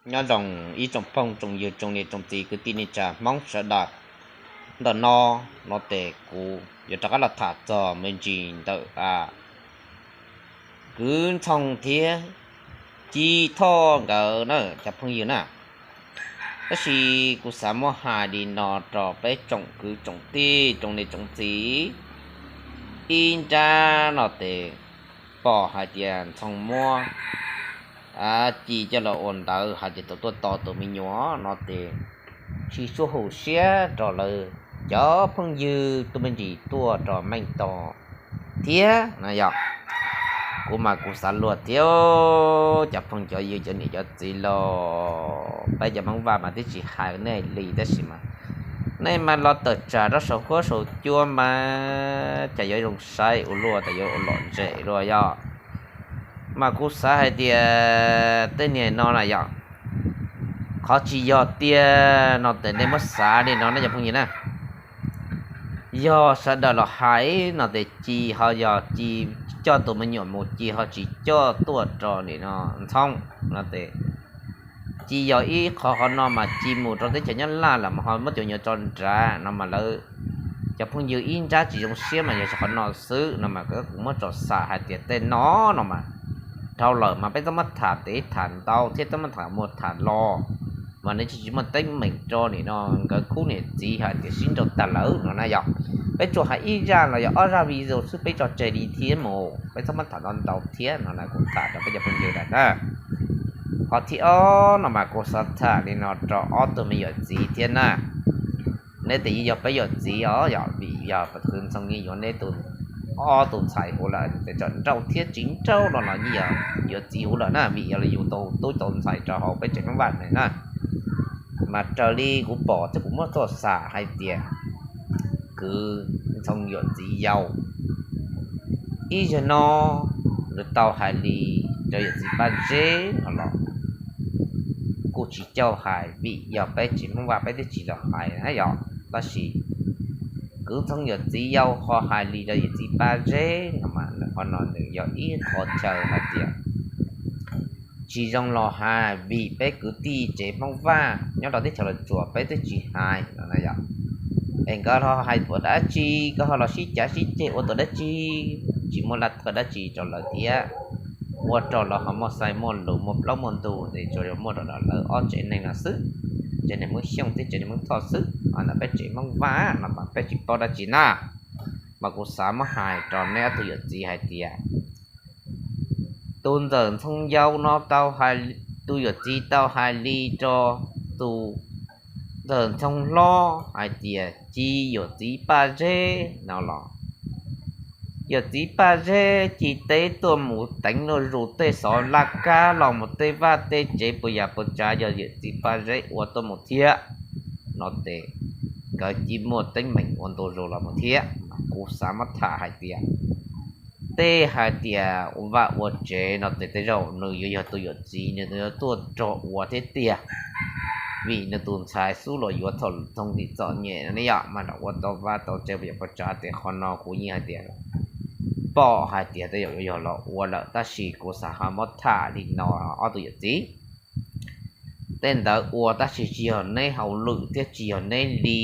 Nyob zoo ib tsoom phooj tsoom ywg tsoom niam tsoom txiv kwv tij neej tsa Hmoob sawv daws. Ntawm no, no ces kuv yuav rov qab los tham txog me ntsis ntawm Kwv Ntxhoo thiab Ci Thoj nkawd na cov phooj ywg na. Tab sis kuv xav muab hais li no rau peb tsoom kwv tsoom tij tsoom niam tsoom txiv, ib nrab no ces pom hais tias Ntxhoo muab Ci coj los ua ntawv hais tias tus tuaj tos tus me nyuam no ces tsis tshua hum siab rau lawv cov phooj ywg tuaj me ntsis tuaj rau Meej Tog thiab no yog. Kuv mas kuv xav luag thiab, cov phooj cov ywg cov niam cov txiv los peb cov Hmoob Vaj mas twb tsis hais nej li tab sis mas nej mas los tawm tsam rau saum huab saum cua mas cas yuav zoo saib ua luaj tas yuav ua lom zem luaj yog. Mas kuv xav hais tias tej niag no na yog, qhov tsis yog tiag no ces nej muab xav li no ne cov phooj ywg na. Yog sawv daws los hais no ces Ci ho yog Ci coj tus me nyuam mus, Ci ho tsis coj tuaj rau nim no Ntxhoo no ces Ci yog ib qho. Qhov no mas Ci mus rau teb chaws Nyab Laj los mas ho muab cov nyuam tso nrad no mas lawv cov phooj ywg ib nrab tsis zoo siab mas yog qhov no xwb no mas kuv muab tso xam hais tias tej no no mas dhau lawm mas peb txhob muab tham tiv tham ntau thiab txhob muab tham mus tham los, mas nws tsis tsis muaj teeb meem rau nim no nkawd khub niam txiv hais tias sib nrau tag lawm no na yog. Peb tsuas hais ib zaj los yog ob zaj video xwb peb tso tseg li thiab mus, peb txhob muab tham ntau ntau thiab no na kuv tham rau peb cov phooj ywg lawm na. Qhov thib ob no mas kuv xav tham li no rau ob tug me yawm txiv thiab na. Neb tias yeej yog peb yawm txiv os yog vim yog Kwv Ntxhoo yeej yuav neb tus, ob tug ntxhais huv lawm, txawm nrauj thiab tsis nrauj los los yeej yog yuav txiv huv lawm na vim yog yus tau tub tau ntxhais rau hauv peb tsev Hmoob Vaj na. Mas raws li kuv pom thiab kuv muab txoj xam hais tias Kwv Ntxhoo yawm txiv yau ib zaug no nws tau hais li rau yawm txiv Paj Zeb no los kuj tsis coj hais vim yog peb tsev Hmoob Vaj peb twb tsis los hais na yog. Tab sis Kwv Ntxhoo yawm txiv yau ho hais li rau yawm txiv Paj Zeb no mas nws qhov no nws yog ib qho chaw hais tias tsis zoo los hais vim peb kwv tij tsev Hmoob Vaj nyob rau teb chaws Los Tsuas peb twb tsis hais no na yog. Es nkawd ho hais tuas dab tsi, nkawd ho los sib cav sib ceg ua tuas dab tsi, tsis muaj laj thawj dab tsi rau lawv thiab. Ua rau lawv ho muaj xaiv muaj lus muaj plaub muaj ntug ces tsuas yog muaj rau lawv ob tsev neeg no xwb, tsev neeg Hmoob Xyooj thiab tsev neeg Hmoob Thoj xwb. Ho ntawm peb tsev Hmoob Vaj no mas peb tsis paub dab tsi na. Mas kuv xav muab hais rau neb ob tug yawm txiv hais tias tus ntxawm Ntxhoo yau no tau, tus yawm txiv tau hais li rau tus ntxawm Ntxhoo hlob hais tias Ci yawm txiv Paj Zeb no los, yawm txiv Paj Zeb ci teb tuaj mus teev luag zus tej xov laj kab los mus tej vaj tej tsev puas yam puas tsav yog yawm txiv Paj Zeb ua tuaj mus thiab no ces nkawd cia muaj teeb meem ua ntu zus los mus thiab. Kuv xav muab tham hais tias tej hais tias ua vaj ua tsev no ces tej zaum nws yuav yog tus yawm txiv nws yuav tuaj rog ua thiab tiag, vim nws tus ntxhais xub los yuav thaum Ntxhoo tim txom nyem no ne yom, mas lam ua tau vaj tau tsev puas yam puas tsav ces qhov no kuv yeej hais tias pom hais tias tej zaum yuav yog los ua lawm tab sis kuv xav ho muab tham li no ob tug yawm txiv. Tej ntawd ua tab sis tsis yog neb hauj lwm thiab tsis yog neb li,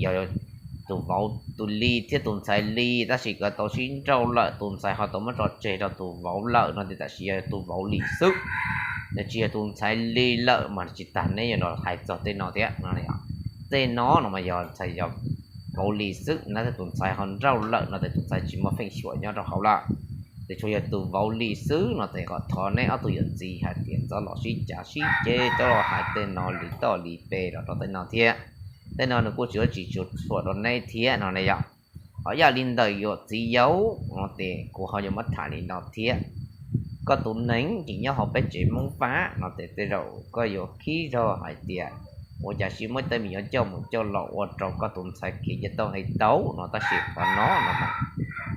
yog tus vauv tus li thiab tus ntxhais li tab sis nkawd tau sib nrauj lawm tus ntxhais ho tau muab tso tseg rau tus vauv lawm no ces tam sim yog tus vauv li xwb. Nws tsis yog tus ntxhais li lawm mas tsis tas neb yuav los hais txog tej no thiab no. Tej no no mas yog ntxhais yog vauv li xwb na, tus ntxhais ho nrauj lawm no ces tus ntxhais tsis muaj feej xyuam nyob rau hauv lawm. Ces tsuas yog tus vauv li xwb no ces kom thov neb ob tug yawm txiv hais tias txhob los sib cav sib ceg, txhob los hais tej no li toj li pes los rau tej no thiab. Tej no nws kuj tsis ua tsis tshua rau neb thiab no ne yom. Ho ib yam li ntawm yawm txiv yau no ces kuv ho yuav muab tham li no thiab. Koj tus neeg ces nyob hauv peb tsev Hmoob Vaj no ces tej zaum koj yuav khib zog hais tias ua cas sim muab tej me nyuam coj mus coj los ua rau koj tus ntxhais khiav cia tau hais tau no tab sis qhov no no mas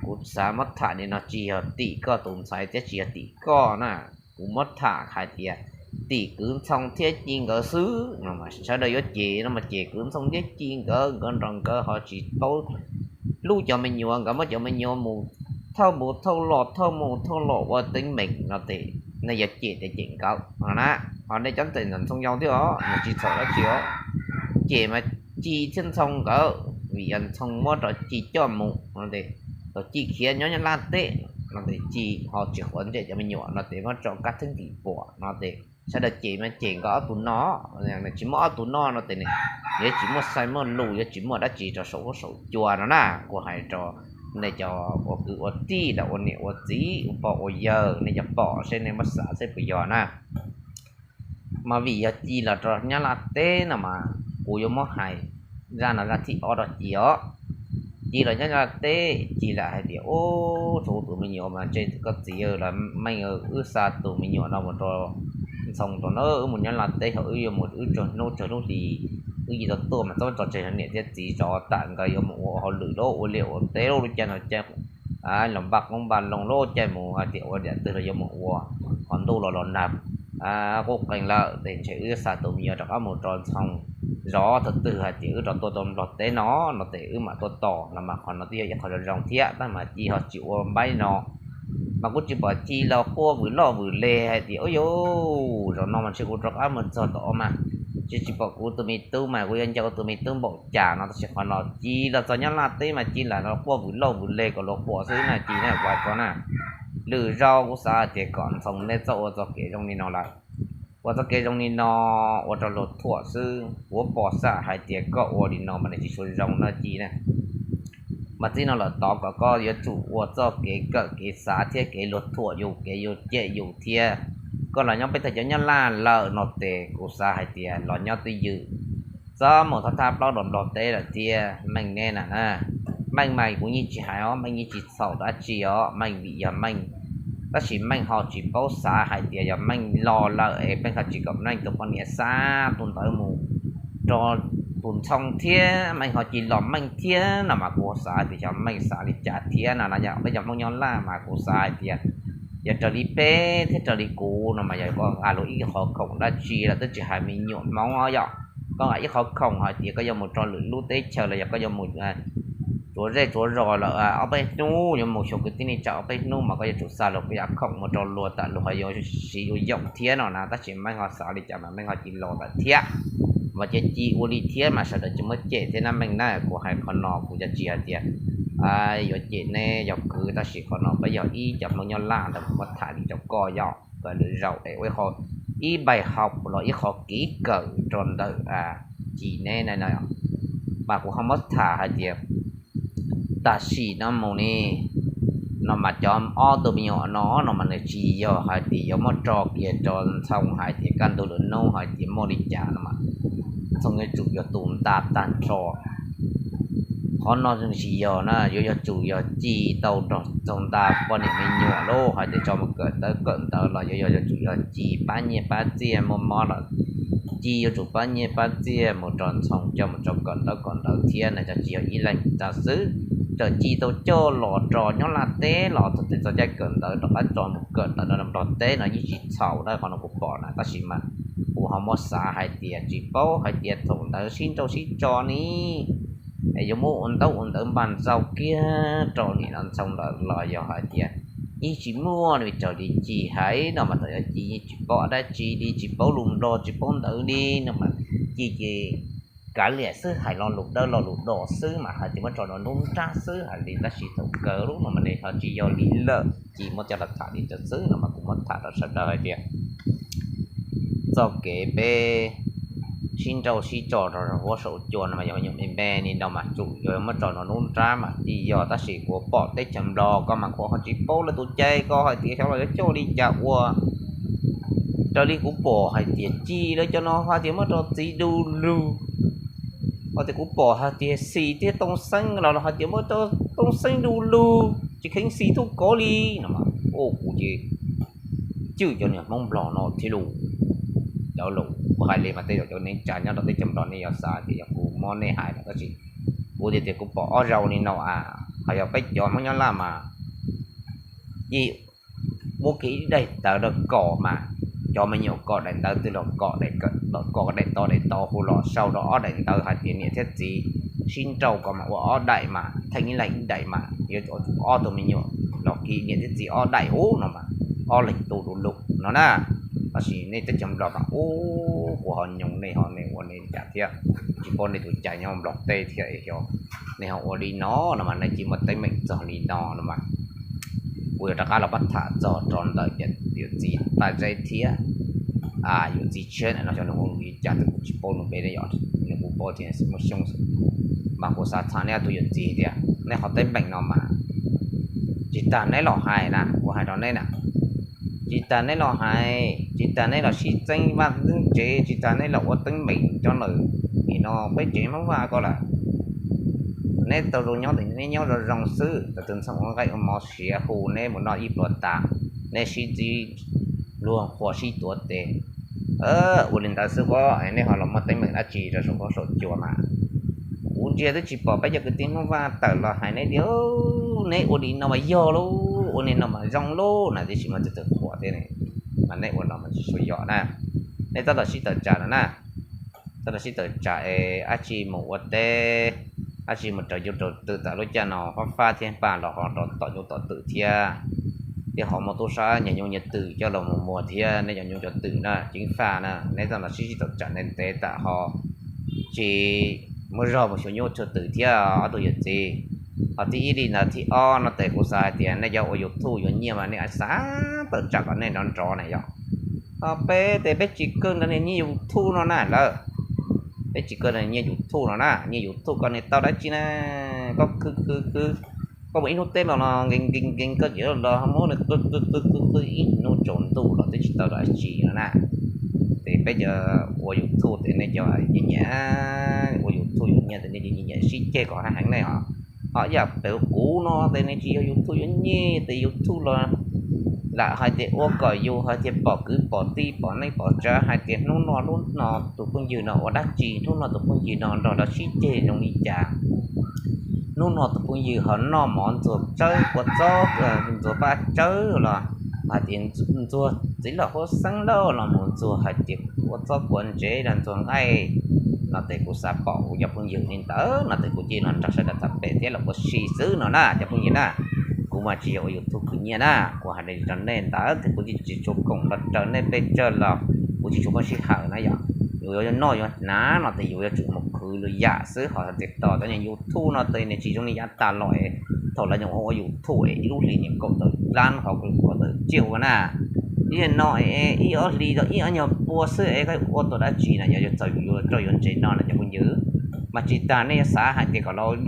kuv xav muab tham li no tsis yog tim koj tus ntxhais thiab tsis yog tim koj na. Kuv muab tham hais tias tim Kwv Ntxhoo thiab Ci nkawd xwb no mas sawv daws yuav cem no mas cem Kwv Ntxhoo thiab Ci nkawd, nkawd nrog nkawd ho tsis paub hlub cov me nyuam, nkawd muab cov me nyuam mus thauj mus thauj los thauj mus thauj los ua teeb meem no ces nej yuav cem ces cem nkawd no na. Ho nej cov ntxhais ntxhoo yau thiab os, nws tsis txhaum dab tsi os. Ces mas Ci thiab Ntxhoo nkawd vim yog Ntxhoo muab rau Ci coj mus no ces, tau Ci khiav nyob Nyab Laj teb no ces Ci ho tsis quav ntsej cov me nyuam no ces muab tso kab theeb tim puam no ces sawv daws cem mas cem nkawd ob tug no, tsis muaj ob tug no no ces nws yuav tsis muaj sai muaj lus, yuav tsis muaj dab tsi rau saum huab saum cua no na. Kuv hais rau nej cov ua kwv ua tij los ua niam ua txiv ua pog ua yawg, nej cov pom seb nej muab xav seb puas yog na. Mas vim yog Ci los rau Nyab Laj teb no mas kuv yuav muab hais zaj no zaj thib ob rau Ci os. Ci los Nyab Laj teb, Ci lam hais tias, Ub, tus me nyuam mas ntshe koj txiv los Meej, wb xa tus me nyuam no mus rau Ntxhoo rau na, wb mus Nyab Laj teb ho wb yuav mus wb tsawg hnub tsawg lub hlis, wb yeej tau tuaj mas txhob tso tseg niam thiab txiv, tso tam nkawd yuav mus ua hauj lwm lub ua liaj ua teb lub caij no caij los npaj qoob npaj loo lub caij mus hais tias ua yam twg los yuav mus ua, qhov ntuj los los nag qub qees lawm ces ntshe wb xa tus me nyuam rov qab mus rau Ntxhoo zov, thaum twg hais tias wb rov tuaj tau Nplog teb no no ces wb mam tuaj tos no mas qhov no twb yog ib qho zoo zoo thiab tab mas Ci ho tsis ua npaib no. Mas kuv tsis pom Ci los quaj vwm loj vwm le hais tias, Ub yuj, zaum no mas ntshe kuv rov qab mus txog tom mas ntshe tsis pom kuv tus me tub mas kuv yuav nco kuv tus me tub npaum cas no. Tab sis qhov no Ci los txog Nyab Laj teb mas Ci lam los quaj vwm loj vwm le kom luag pom xwb na Ci na, kuv hais koj na. Lwm zaus kuv xav hais tias kom Ntxhoo neb txhob ua txoj kev zoo li no lawm. Ua txoj kev zoo li no ua rau luag thuam xwb. Kuv pom xam hais tias koj ua li no mas nws tsis tshua zoo no Ci na. Mas txij no lawm tod kom koj yuav tsum ua txoj kev kawm kev xav thiab kev luag thuam yus, kev yuav cem yus thiab. Koj los nyob peb tag cov Nyab Laj lawm no ces kuv xav hais tias los nyob twj ywm, txhob mus thab thab plaub rau Nplog teb lawm thiab Meej neb na. Meej mas kuv yeej tsis hais os, Meej yeej tsis txhaum dab tsi os, Meej vim yog Meej. Tab sis Meej ho tsis paub xav hais tias yog Meej los lawm es Meej ho tsis kom Meej tus poj niam xa tus ntawd mus rau tus Ntxhoo thiab Meej ho cia los Meej thiab no mas kuv xav hais tias xyov Meej xav li cas thiab no. Peb cov Hmoob Nyab Laj mas kuv xav hais tias yog raws li peb thiab raws li kuv no mas yog koj nqa luag ib qhov khoom dab tsi los twb tsis hais me nyuam Hmoob os yom, koj nqa ib qhov khoom hais tias koj yuav mus rau lwm lub teb chaws los yog koj yuav mus tsuav zej tsuav zos lawm ob peb hnub, yuav mus xyuas kwv tij neej tsa ob peb hnub mas koj yuav tsum xa luag yam khoom mus rau luag tam luag ho yuav siv yuav yoom thiab no na. Tab sis Meej ho xav li cas mas Meej ho cia los lawm thiab. Mas cia Ci ua li thiab mas sawv daws cia muab cem thiab na Meej na. Kuv hais qhov no kuv cov tsis hais tias yuav cem neb yog kwv, tab sis qhov no peb yog ib cov Hmoob Nyab Laj ntawd kuv muab tham li rau koj yom, kom lwm zaus es ua ib qho, ib npaig hauv los ib qho kev kawm rau ntawm Ci neb na. Mas kuv ho muab tham hais tias tam sim no mus ne, no mas cov ob tug me nyuam no no mas nws tsis yog hais tias yuav muab tso kiag rau Ntxhoo hais tias kaj ntug lwm hnub hais tias muaj li cas no mas Ntxhoo yuav tsum yog tus nta tag nrho. Qhov no tsis yog na, yuav yuav tsum yog Ci tau nrog Ntxhoo nta poj niam me nyuam lauj, hais tias tso mus kawm ntawv kawm ntawv los yuav yuav yuav tsum yog Ci pab nyiaj pab txiaj, muaj mob los Ci yuav tsum pab nyiaj pab txiaj mus rau Ntxhoo coj mus rau kawm ntawv kawm ntawv thiab na, tsis yog ib leeg tag xwb. Txawm Ci tau coj los rau nyob Laj teb los txog caij kawm ntawv rov qab tso mus kawm ntawv rau Nplog teb no yeej tsis txhaum na, qhov no kuv pom na. Tab sis mas kuv ho muab xav hais tias tsis paub hais tias thaum ntawd sib nrauj sib tso ne, es yuav muab ua ntaub ua ntawv npaj ntxaug kiag rau nim no Ntxhoo ntawd los yog hais tias yeej tsis muaj li raws li Ci hais no mas thaum yog Ci yeej tsis paub dab tsi li, tsis paub lus Nplog tsis paub ntawv li no mas Ci ces kav liam xwb, hais lo lus dawb lo lus do xwb mas hais tias muab tso rau nruab nrab xwb hais li. Tab sis thaum kawg lub no mas nws ho tsis yog li lawm, Ci muab coj los tham li ntawd xwb no mas kuv muab tham rau sawv daws hais tias txoj kev peb sib nrauj sib tso rau saum huab saum cua no mas yog me nyuam me me li no mas tsum yog muab tso rau nruab nrab mas tsis yog. Tab sis kuv pom teb chaws Nplog ko mas kuv ho tsis paub lawv tus cai ko hais tias xyov los yuav coj li cas ua. Raws li kuv pom hais tias Ci lawv cov no hais tias muab rau txiv du lug, hais tias kuv pom hais tias Xis thiab Tooj Xeeb los hais tias muab rau Tooj Xeeb du lug, tsis kheev Xis tuaj kov li no. Ua kuv ces cwj cov niag Hmoob Nplog no thiab lus. Cov lus kuv hais li mas tej zaum cov neej tsa nyob rau teb chaws Nplog nej yuav xav tias yog kuv muab nej hais no, tab sis kuv tias tias kuv pom ob zaug li no a. Hos yog peb cov Hmoob nyob Laj mas yeej muab kiag ib daim ntawv rau kom mas cov me nyuam kom daim ntawv twg los kom, kom daim tod daim tod hu los sau rau ob daim ntawv hais tias niam thiab txiv sib nrauj ko mas ua ob daim mas theej ib leeg ib daim mas yuav tsum ob tug me nyuam los kiv niam thiab txiv ob daim ub no mas ob leeg tu du lug no na. Tab sis nej teb chaws Nplog mas ub, kuv ho nyoog nej ho nej ua nej cas thiab, tsis paub nej tus cai nyob Nplog teb thiab es xyov nej ho ua li no no mas nej cia muaj teeb meem txog li no no mas kuv yuav rov qab los pab tham txog rau ntawm yawm txiv Paj Zeb thiab yawm txiv Tshiab no xyov nws hu li cas twb kuv tsis paub nws npe ne yom, nws kuv paub tias Xyooj xwb. Mas kuv xav tham neb ob tug yawm txiv tias neb qhov teeb meem no mas tsis tas neb los hais na, kuv hais rau neb na, tsis tas neb los hais, tsis tas neb los sib txeeb vaj txeeb tsev, tsis tas neb los ua teeb meem cov lawm, nim no peb tsev Hmoob Vaj ko lawm, neb tau zoo nyob ces neb nyob zoo zoo xwb, tus twg ntxhov ua nqaij ua mov siav hu neb mus noj ib pluag tas, neb sib ntsib luag qhuas sib tuav tes, ua li ntawd xwb ko, neb ho los muaj teeb meem dab tsi rau saum huab saum cua mas. Kuv ntsia twb tsis pom peb cov kwv tij Hmoob Vaj tawm los hais neb tias neb ua li no mas yog lauj, ua li no mas zoo lauj na, tiam sis mas txawm txawm qhuas thiab ne, mas neb ua no mas tsis tshua yog na. Neb txhob los sib tawm tsam no na, txhob los sib tawm tsam es dab tsi mus ua teb, dab tsi mus raws yuj raws twm tam lub caij no fab fab thiab npaj los ho rau tom nyuj tom twm thiab, thiab ho muaj tub sab nyias nyuj nyias twm coj los mus muag thiab, neb cov nyuj cov twm na ceev faj na, neb txhob los sib sib tawm tsam ntev ntev tam ho tsis muaj zog mus xyuas nyuj xyuas twm thiab ob tug yawm txiv. Ho thib ib li ntawd, thib ob no tes kuv xav hais tias nej cov ua YouTube yuav nyiaj mas nej xav tawm tsam kom nej nrov nrov na yom. Ho peb tes peb tsis kawg nrog niag nyiaj YouTube no na lawm. Peb tsis kawg nrog niag nyiaj YouTube no na, nyiaj YouTube koj niag tau dab tsi na, koj khwv khwv khwv, koj mus ib hnub teb los los nkees nkees nkees koj ces los muab nws qw qw qw qw qw ib hnub tsaus ntuj los twb tsis tau dab tsi no na. Ces peb cov ua YouTube tes nej cov nyiam nyiam ua YouTube yuav nyiaj tes nej nyiam nyiam sib ceg kom heev heev nej os. Ho ib yam tus kuv no tes nws tsis yog YouTube yuav nyiaj tes YouTube los lam hais tias ua kom yus hais tias pom kwv pom tij pom neej pom tsav hais tias hnub no hnub no tus phooj ywg no ua dab tsi, hnub no tus phooj ywg no nrog lawv sib ceg zoo li cas, hnub no tus phooj ywg ho noj mov ntxuag tsawb kua txob, ntxuag paj tsawb los hais tias ntxuag txiv loj huab xeeb lauj, los mus ntxuag hais tias kua txob kua ntsev los ntxuag nqaij no tes kuv xav pom kuv cov phooj ywg li ntawd no tes kuv cia li los nrog sawv daws tham pem thiab los ua si xwb no na cov phooj ywg na. Kuv mas tsis yog ua YouTube khwv nyiaj na, kuv hais li rau nej ntawd tes kuv yeej tsis tshua koom los raws nej pes tsawg los kuv tsis tshua muaj sij hawm na yom. Yus yuav noj yuav hnav no tes yus yuav tsum mus khwv lwm yam xwb, ho tias tos cov niag YouTube no tes nws tsis zoo li yav tas los es thaum lawv nyuam qhuav ua YouTube es ib lub hlis nyiam kaum tawm lab ho kaum tawm tsiaj ua na. Ib no ib ob hlis tau ib ob nyuag pua xwb es koj ua tau dab tsi na, yog txawm yus yuav roj yuav ntsev no na cov phooj ywg, mas tsis tas nej yuav xav hais tias kom los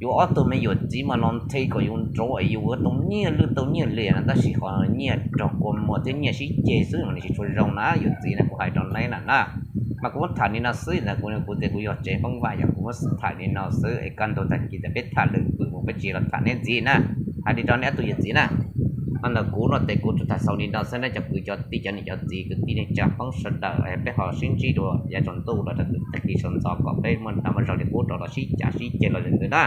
yuav ob tug me nyuam txiv mas los nthe kom yus nrauv es yus yuav tau nyiaj lwj tau nyiaj liam no, tab sis qhov nyiaj raug kua muag thiab nyiaj sib ceg xwb no nws tsis tshua zoo na yawm txiv na, kuv hais rau neb na na. Mas kuv muab tham li no xwb na, kuv kuv tias kuv yog tsev Hmoob Vaj yog kuv muab tham li no xwb es kaj ntug tag kis tes peb tham lwm pwm mus peb tsis los tham neb ntxiv na. Hais li rau neb ob tug yawm txiv na. Ho ntawm kuv no tes kuv tsuas tham xaus li no xwb, nej cov kwv cov tij cov niam cov txiv kwv tij neej tsa Hmoob sawv daws peb ho sib ntsib dua yav tsaus ntuj los rau tag kis sawv ntxov kom peb muaj dag muaj zog li qub rau los sib cav sib ceg los lwm ntawd na.